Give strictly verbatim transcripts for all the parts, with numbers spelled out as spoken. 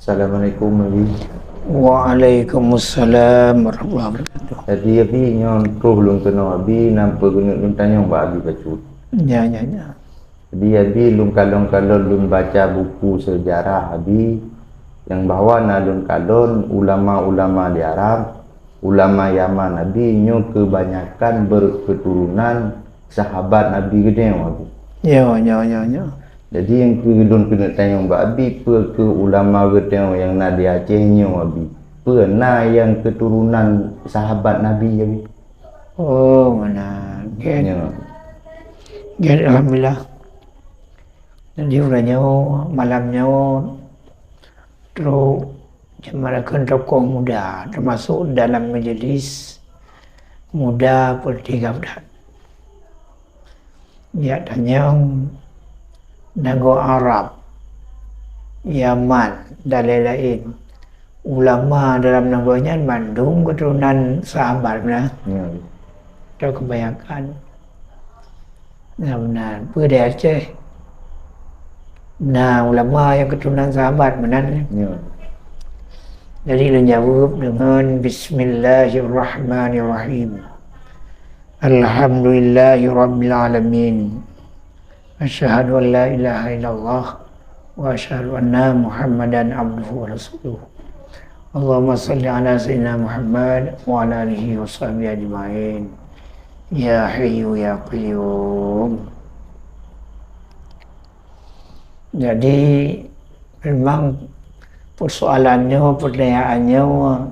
Assalamualaikum, Abi. Waalaikumsalam warahmatullahi wabarakatuh. Jadi, Abi, nyoe troh lôn keunoe, Abi, na peue keuneuk lôn tanyong bak Abi bacut. Ya, ya, ya. Jadi, Abi, lôn kalon-kalon lôn baca buku sejarah, Abi, nyang bahwa na lôn kalon ulama-ulama di Arab, ulama Yaman, Abi, nyoe keubanyakan berketurunan sahabat Nabi geutanyoe, Abi. Ya, ya, ya, ya. Jadi, nyang keu lôn keuneuk tanyong bak Abi, peue keuh ulama geutanyoe nyang na di Aceh nyoe, Abi? Peue na nyang keuturonan sahabat Nabi, Abi? Oh, meunan. Gét. Ya. Gét, alhamdulillah. Jadi, uroe nyoe, malam nyoe, trok Cuma rakan tokoh muda, termasuk dalam majelis muda Partai Gabdat. Jak tanyong, nanggroe Arab, Yaman, dan lain-lain. Ulama dalam nanggroe nyan mandum keturunan sahabat, nah. Ya. Atau kebanyakan. Nah, meunan. Peue di Aceh? Na ulama nyang keuturonan sahabat, meunan. Ya. Jadi, lôn jaweueb deungon Bismillahirrahmanirrahim. Alhamdulillahirabbil alamin. Asyhadu an la ilaha illallah wa asyhadu anna Muhammadan abduhu wa rasuluh. Allahumma shalli ala sayyidina Muhammad wa ala alihi wa sahbihi ajma'in. Ya Hayyu ya Qayyum. Jadi, memang persoalan nyoe, pertanyaan nyoe,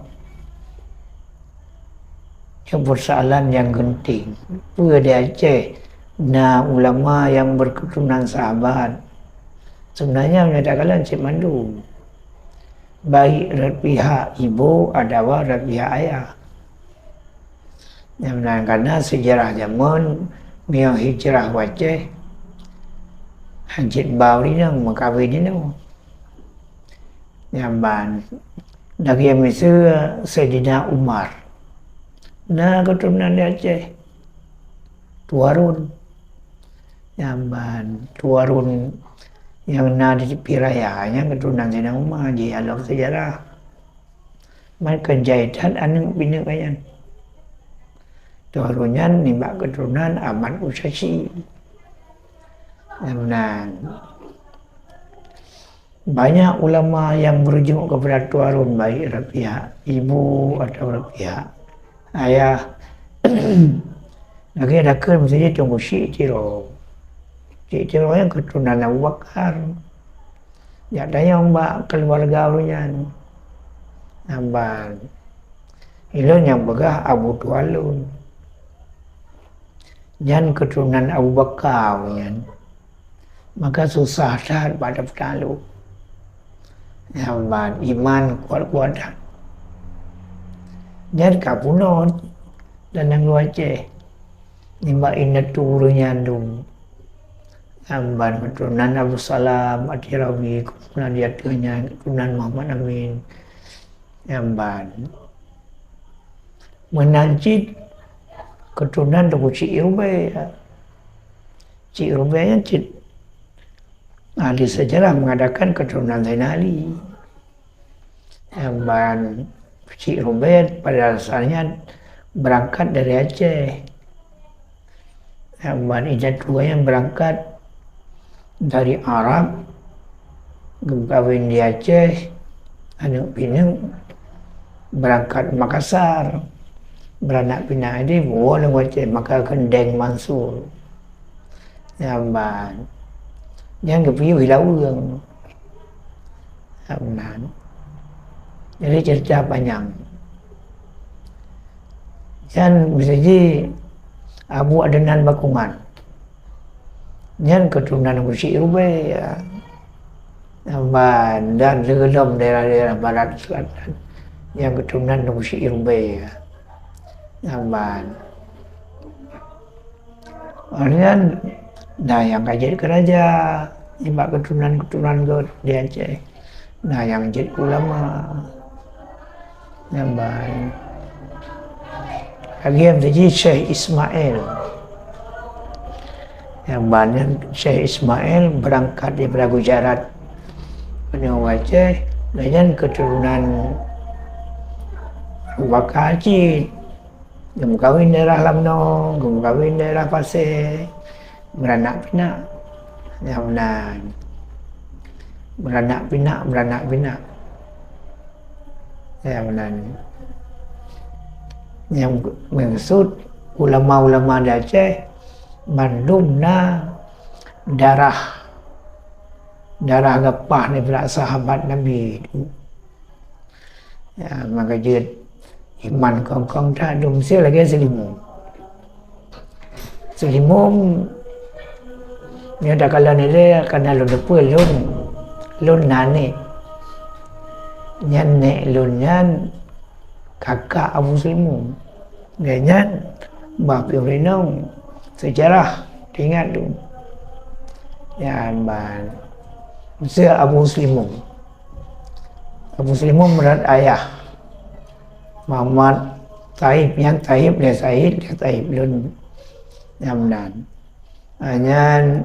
nyoe persoalan nyang genting. Peue di Aceh na ulama nyang berketurunan sahabat? Sebenarnya, meunyoe takalon cit mandum. Baik dari pihak ibu atawa dari pihak ayah. Nyang meunan karena sejarah jameun meunyoe hijrah u Aceh, hanjeuet ba ureueng inong meukawen inoe. Nyan ban, lagèe miseue Saidina Umar, na keuturonan di Aceh, Tuharun. Nyan ban, Tuharun nyang na di Tepi Raya, nyan keuturonan Saidina Umar, jih along sejarah. Man keu jai that aneuk pineuk nyan. Tuharun nyan nibak keuturonan Ahmad Usyashi. Meunan. Banyak ulama nyang merujuk kepada Tuharun, baik dari pihak ibu atau dari pihak ayah. Lagèe takheun miseue jih Teungku Syik Tiro. Syik Tiro nyan keuturonan Abu Bakar. Jak tanyong bak keuluwarga ureueng nyan. Nyan ban, ilôn nyang peugah Abu Tuwalun. Nyan keuturonan Abu Bakar nyan. Maka susah that bak tapeutalok. Nyan ban, iman kuat-kuat that. Nyan ka bunoe lam nanggroe Aceh. Nibak indatu ureueng nyan dum. Nyan ban keuturonan Abu Salam At-Tirawi, keuturonan di ateueh nyan, keuturonan Muhammad Amin. Nyan ban. Meunan cit keuturonan Teungku Syik Rubèe. Syik Rubèe nyan cit ahli sejarah mengatakan keuturonan Zainal Ali. Nyan ban, Syik Rubèe pada dasarnya berangkat dari Aceh. Nyan ban, indatu nyan berangkat dari Arab, geukawén di Aceh, aneuk pineuk, berangkat Makassar, beuranak pinak di woe lam Aceh, maka kheun Deng Mansur. Nyan ban, nyan geupiôh i Laweueng. Meunan. Jadi, cerita panjang. Nyan miseue jih Abu Adnan Bakungan. Nyan keuturonan Teungku Syik Rubèe, ya. Ban, dan sigohlom daerah-daerah barat selatan. Nyan keuturonan Teungku Syik Rubèe, ya. Ban. Nyan, na nyang ka jeuet keu raja, nibak keuturonan-keuturonan geuh di Aceh. Na nyang jeuet keu ulama. Nyan ban. Lagèe miseue jih Syekh Ismail. Nyan ban, nyan Syekh Ismail beurangkat daripada Gujarat. Meunyoe u Aceh, Lagèe nyan keuturonan Abu Bakar cit. Geumeukawen daerah Lamno, geumeukawen daerah Pasé, meuranak pinak. Nyang meunan. Meuranak pinak, meuranak pinak. Nyang meunan. Nyang meukeusut ulama-ulama di Aceh mandum na darah, darah gapah nibak sahabat Nabi. Ya, maka jeuet iman kong-kong that dum, miseue lagèe Seulimeum. Seulimeum, nyoe takalon ilèe kana lôn teupeue lôn, lôn na nèk. Nyan nèk lôn nyan kakak Abu Seulimeum. Lagèe nyan, bah piôh rinong seujarah teuingat lôn. Nyan ban, miseue Abu Seulimeum. Abu Seulimeum rot ayah Muhammad Taib, nyan Taib lé Said, lé Taib lôn nyang meunan. Ah, nyan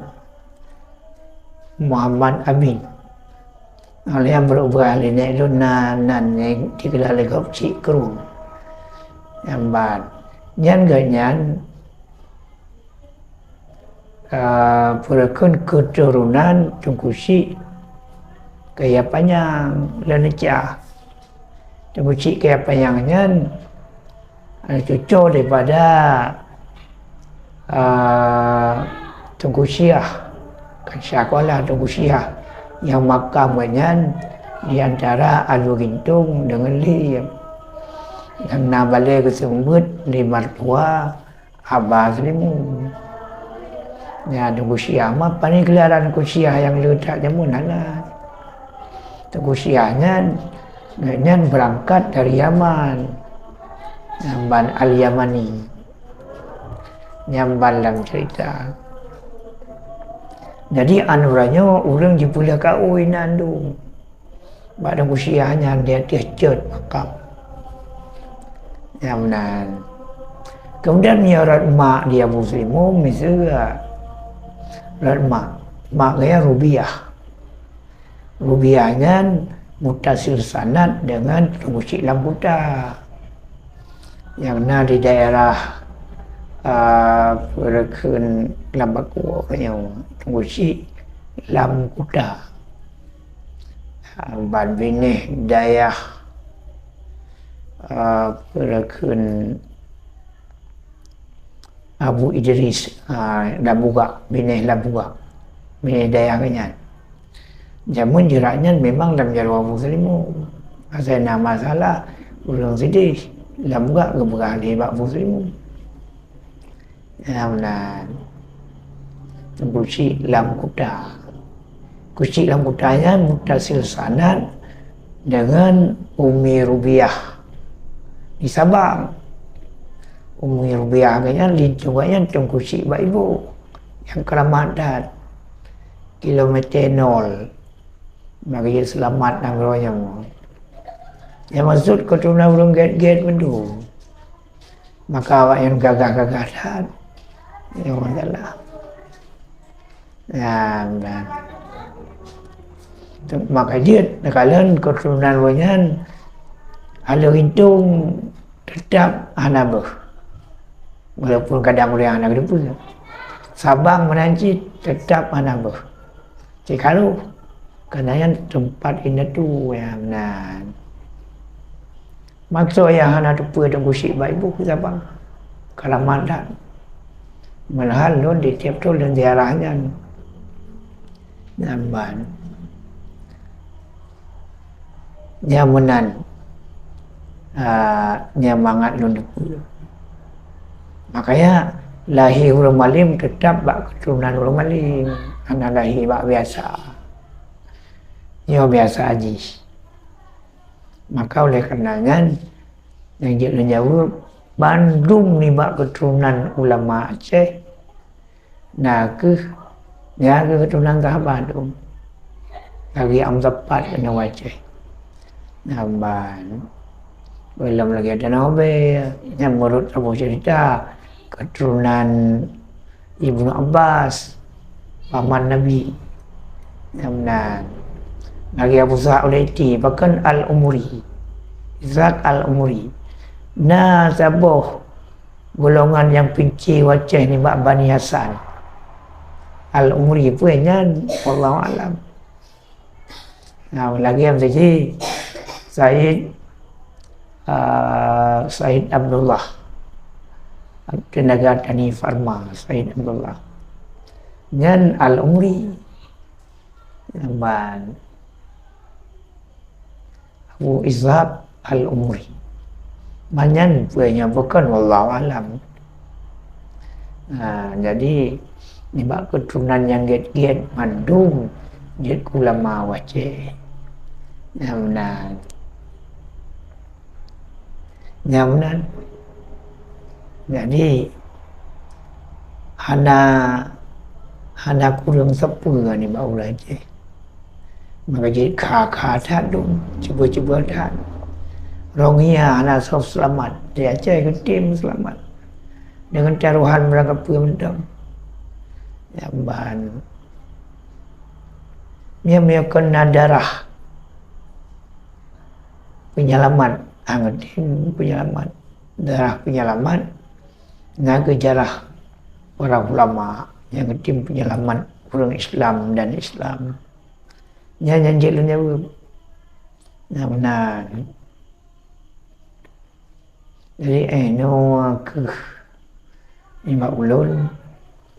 Muhammad Amin. Ah, nyang beurubah lé nèk lôn na nan nyang dikeulak lé gob Cik Krueng. Nyan ban. Nyan geuh nyan, ah, peue kheun keuturonan Teungku Chik Kaya Panyang Leuneucah. Teungku Chik Kaya Panyang nyan, ah, cuco daripada, ah, Teungku Syiah, kan syakola Teungku Syiah, nyang makam geuh nyan di antara Alue Gintong deungon Lhiem. Nyang na balèe geuseumeubeuet lé martua Aba Seulimeum. Nyan Teungku Syiah, ma pane keularan Teungku Syiah nyang le that jameun hana. Teungku Syiah nyan, nyan beurangkat dari Yaman. Nyan ban Al-Yamani. Nyan ban lam ceurita. Jadi, aneuk uroe nyoe ureueng jipeuleueh kaôi nan dum. Bak Teungku Syiah nyan di ateueh cot makam. Nyang meunan. Kemudian, nyoe rot mak di Abu Seulimeum, miseue rot mak. Mak geuh Rubiah. Rubiah nyan mutasil sanad deungon Teungku Chik Lam Kuta. Nyang na di daerah, a, peue kheun Lam Bakue nyoe, Teungku Chik Lam Kuta. Ban binéh dayah, a, peue kheun Abu Idris, a, Lam Bugak, binéh Lam Bugak, binéh dayah geuh nyan. Jameun jih rot nyan memang lam jaroe Abu Seulimeum. Asai na masalah, ureueng sidéh Lam Bugak geupeugah lé bak Abu Seulimeum. Nyang meunan. Teungku Chik Lam Kuta. Teungku Chik Lam Kuta nyan mutasil sanad deungon Umi Rubiah di Sabang. Umi Rubiah geuh nyan, linto geuh nyan Teungku Chik bak Iboh. Nyang keuramat that. Kilometer nol. Maka jeuet seulamat nanggroe nyoe. Nyang maksud keuturonan ureueng gét-gét mandum. Maka awaknyan gagah-gagah that. Nyoe masalah. Nyan, nyan. Maka jeuet, takalon keuturonan ureueng nyan, Alue Gintong teutap hana beuh. Walaupun kadang ureueng hana geuteupeue. Sabang meunan cit teutap hana beuh. Cit ka rôh. Karena nyan teumpat indatu nyang meunan. Maksud nyang hana teupeue Teungku Chik bak Iboh Sabang. Keuramat that. Meunyoe lôn di tiep thôn lôn ziarah nyan. Nyan ban. Nyang meunan, a, nyang mangat lôn teupeue. Makanya, lahé ureueng malém teutap bak keuturonan ureueng malém, hana lahé bak biasa. Nyoe biasa jih. Maka oleh karena nyan, nyang jeuet lôn jaweueb, bandum nibak keuturonan ulama Aceh, na kheueh, na kheueh keuturonan sahabat tu. Lagèe Am Sapat keunoe Aceh. Nyan ban. Belom lagèe Tanoh Bèe, nyang meunurot saboh cerita, keuturonan Ibnu Abbas, paman Nabi. Nyan meunan. Lagèe Abu Ishaq Al-Iti, bahkan Al-Umri. Ishaq Al-Umri. Na saboh golongan nyang pincé u Aceh nibak Bani Hasan. Al-Umri peue nyan, wallahu alam. Nah, lagèe meusaji Said, ah, Said Abdullah. Tenaga Tani Farma, Said Abdullah. Nyan Al-Umri. Nyan Abu Ishaq Al-Umri. Manyan peue nyang bukon, wallahu alam. Ha, jadi, nibak keuturonan nyang gét-gét mandum jeuet keu ulama u Aceh. Nyang meunan. Nyang meunan. Jadi, hana, hana kureueng sapeue nibak ureueng Aceh. Maka jeuet kha-kha that dum, cuba-cuba that. Rohingya hana soe seulamat, di Aceh geutem seulamat. Deungon tarohan meurangkapeue mantong. Nyan ban. Meunyoe, meunyoe kon na darah penyelamat, ha, geutem penyelamat. Darah penyelamat, na geujarah para ulama nyang geutem penyelamat ureueng Islam dan Islam. Nyan nyang jeuet lôn jaweueb. Nah, meunan. Jadi, eh, nyoe kheueh nibak ulôn,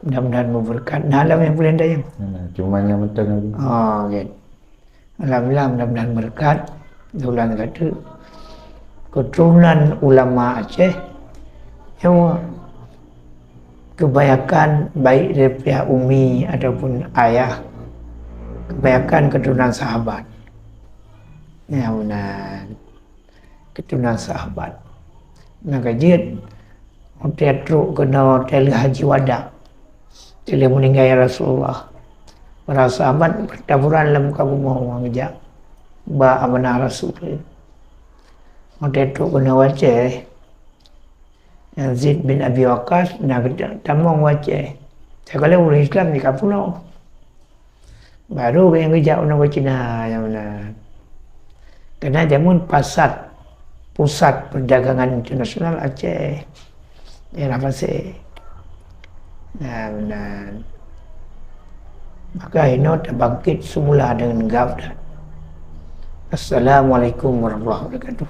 mudah-mudahan meubeureukat. Nah, lom nyang puléh dayang. Hmm, cuma nyang mantong lagi. Oh, gitu. Alhamdulillah, mudah-mudahan beureukat. Mudah-mudahan kata keturunan ulama Aceh, nyoe kebanyakan baik dari pihak umi ataupun ayah, kebanyakan keturunan sahabat. Ya, benar. Keturunan sahabat. Maka jeuet, watèe trok keunoe, watèe lheueh haji wada, watèe lheueh meuninggai Rasulullah, para sahabat beutaburan lam muka bumoe ngon geujak ba amanah Rasul. Watèe trok keunoe u Aceh, Yazid bin Abi Waqqas na geutamong u Aceh. Sigohlom ureueng Islam di Kapulo. Baru nyang geujak u nanggroe Cina nyang meunan. Karena jameun pasat, pusat perdagangan internasional Aceh, daerah Pasé. Nah, meunan. Maka inoe tabangkit semula dengan gab dan. Assalamualaikum warahmatullahi wabarakatuh.